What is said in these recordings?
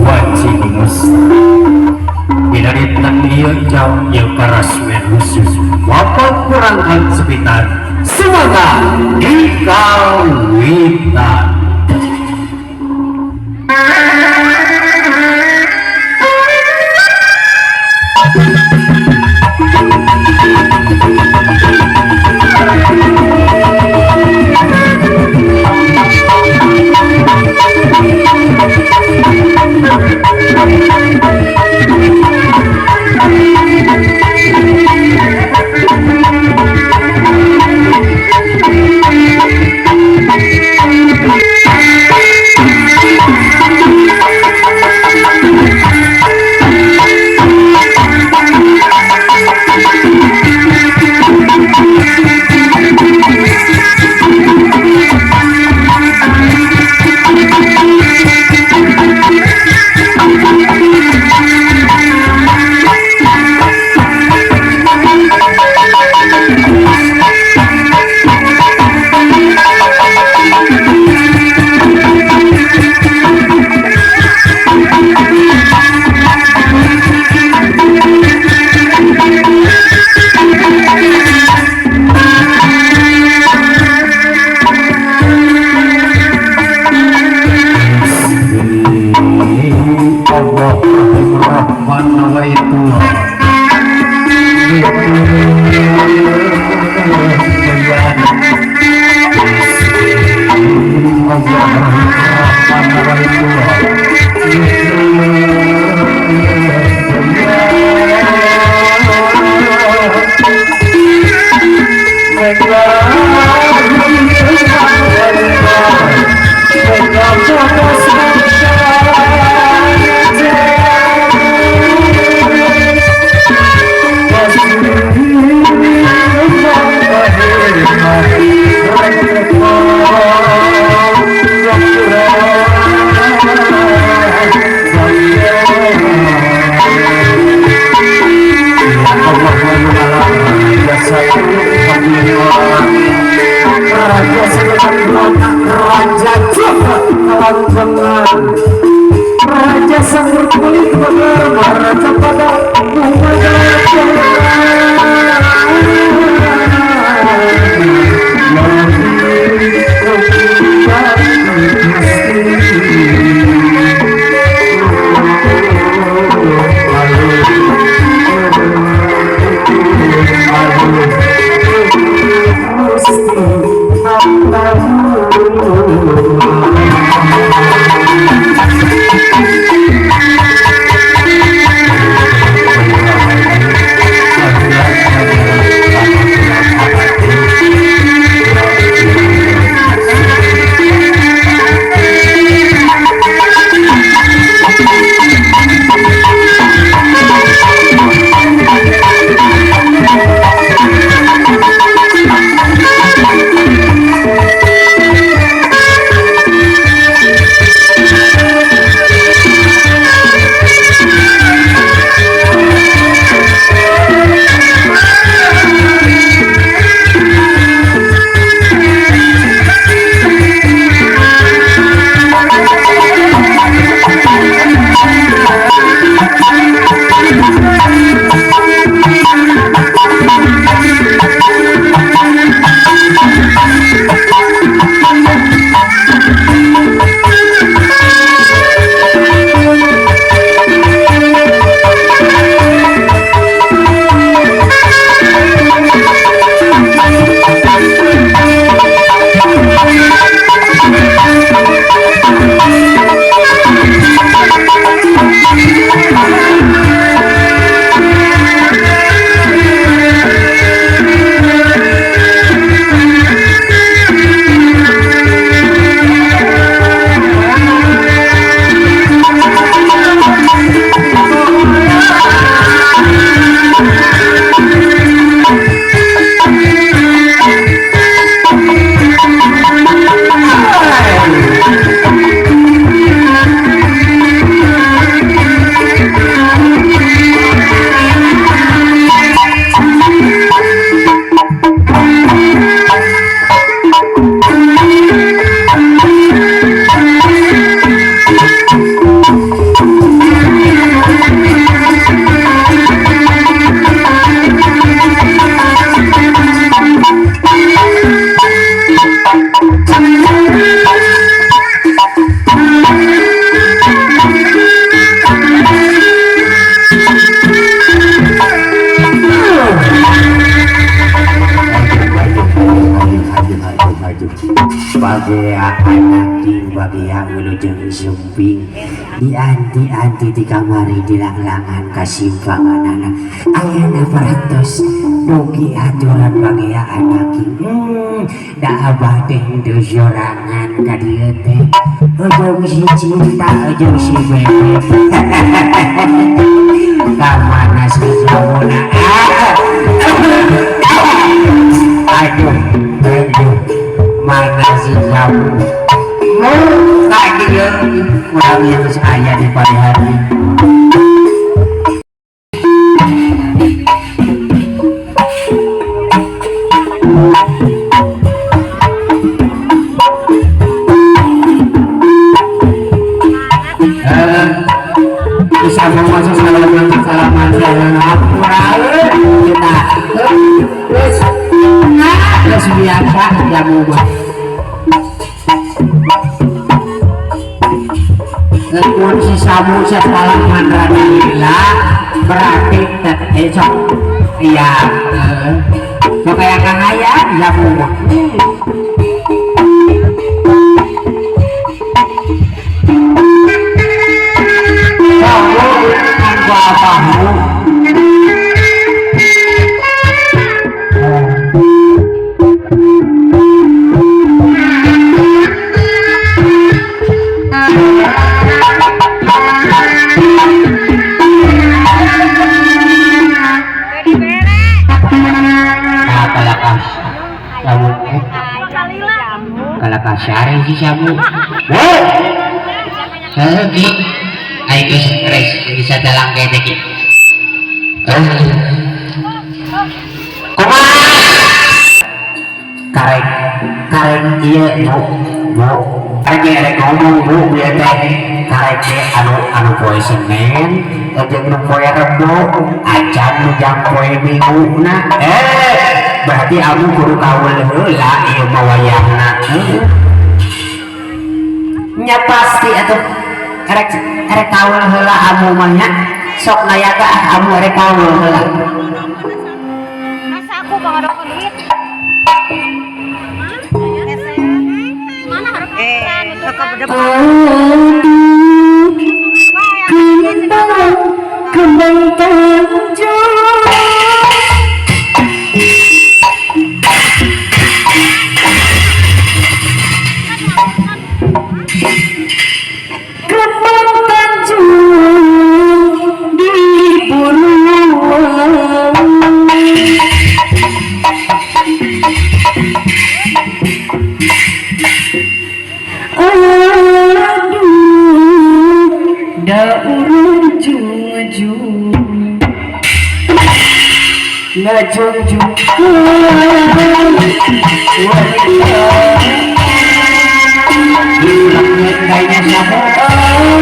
Wanci Gus. Dina dinten ieu jam ieu karasmen khusus wapot kurang sepitan semoga dikawitan. Raja sang berkulit Raja pada Aduh bagea anak king bagea wilujeng sumping dianti-anti di kamari dilanglangan kasimpanganana ayana parantos dugi aturan bagea anak king da abah teh henteu sorangan ka dieu teh ujung si cinta ujung si bebek ka mana si jamuna aduh aduh mana si jamu ka dieu urang yang aya di pagi hari. Bisa masuk salaman salaman salaman kita terus terus biasa jamu mah mun si samu salaman rada lila berarti esok iya sok aya kahaya jamu mah. Kalakasare si jamu. Woi. Heuh, aing geus stres bisa dalang kene iki. Kumaha? Karek karek ieu bu, bu. Karek rek ngomong bu ieu teh. Karek teh anu anu poe Senin, jeung nu poe Rebo, acan nu jam poe Minggu na. Berarti amu kudu kaul heula ieu mah wayahna. Nya pasti atuh erek erek kaul heula amu mah nya. Sok nayaga amu erek kaul heula. Masa aku pangarokon duit. Mana harap Kembang kembang tanjung kembang tanjung di Purwan. Aduh, da urang jung-jung ngajung-jung Kayaknya siapa? Oh,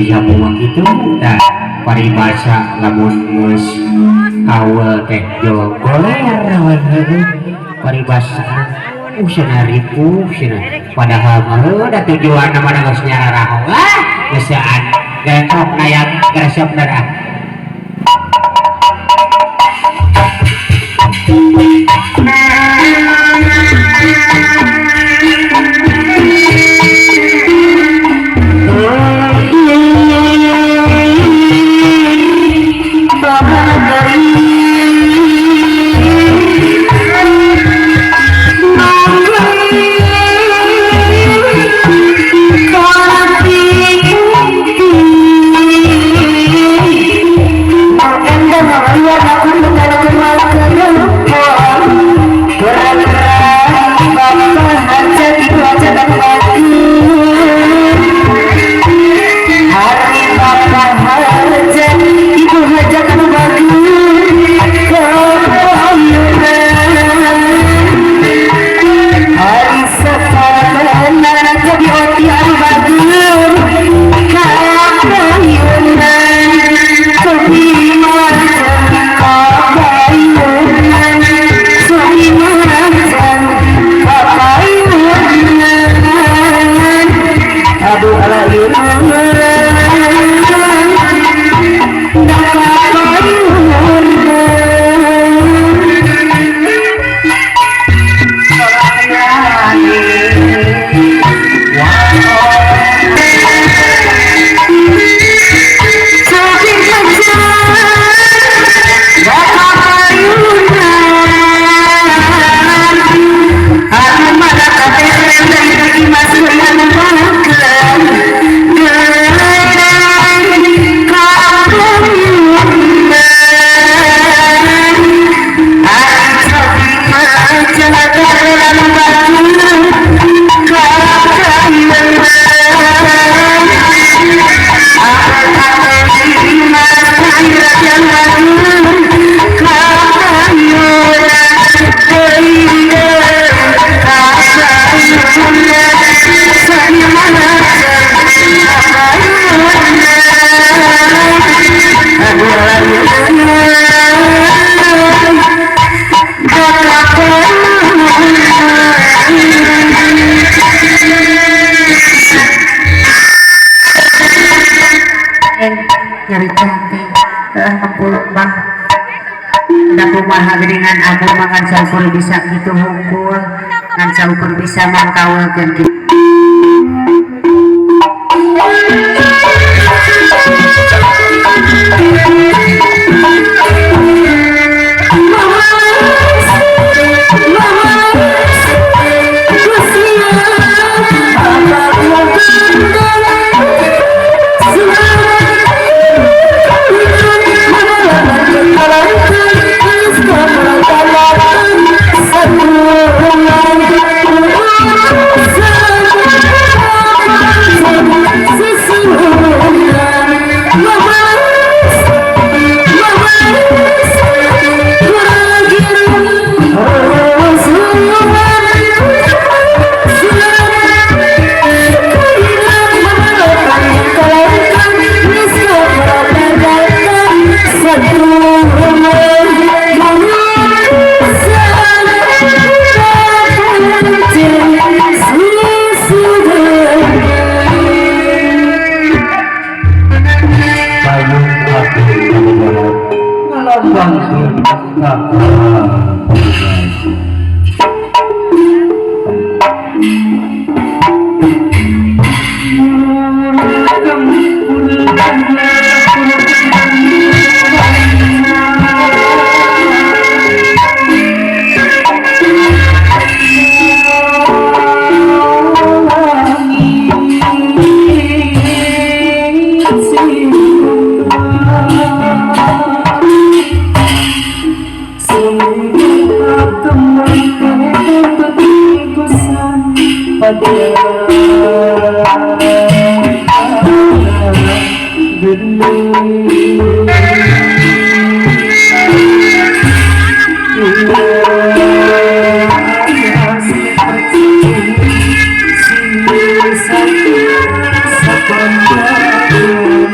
Sapu mah kitu tah paribasa lamun geus kaul teh jogoler we paribasa cenah ripuh cenah padahal mah heuh da tujuanna mah geus nyararaho ah geusaan getrok nayak gresep darah. Dengan saukur bisa gitu hungkul ngan saukur bisa mangkawalkeun kitu. Thank you.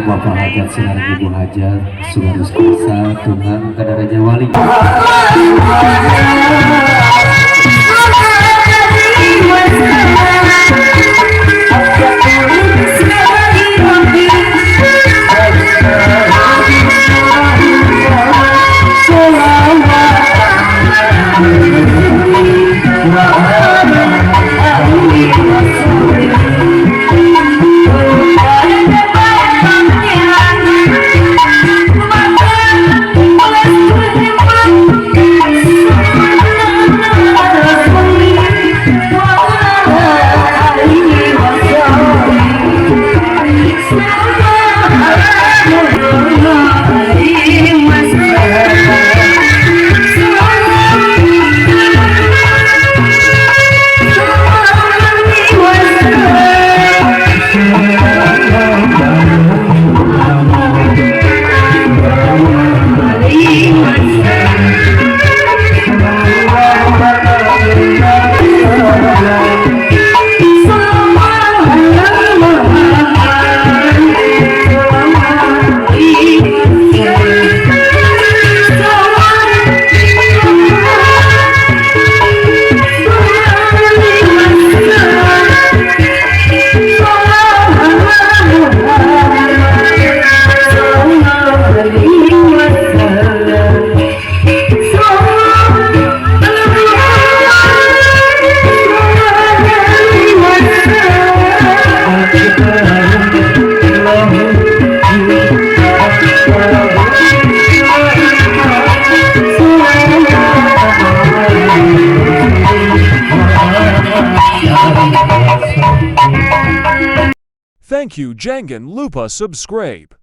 Bapak Hajat Sinar Ibu Hajat Subarus Kuasa Tuhan Kada Raja Wali. Thank you, Jangan Lupa subscribe.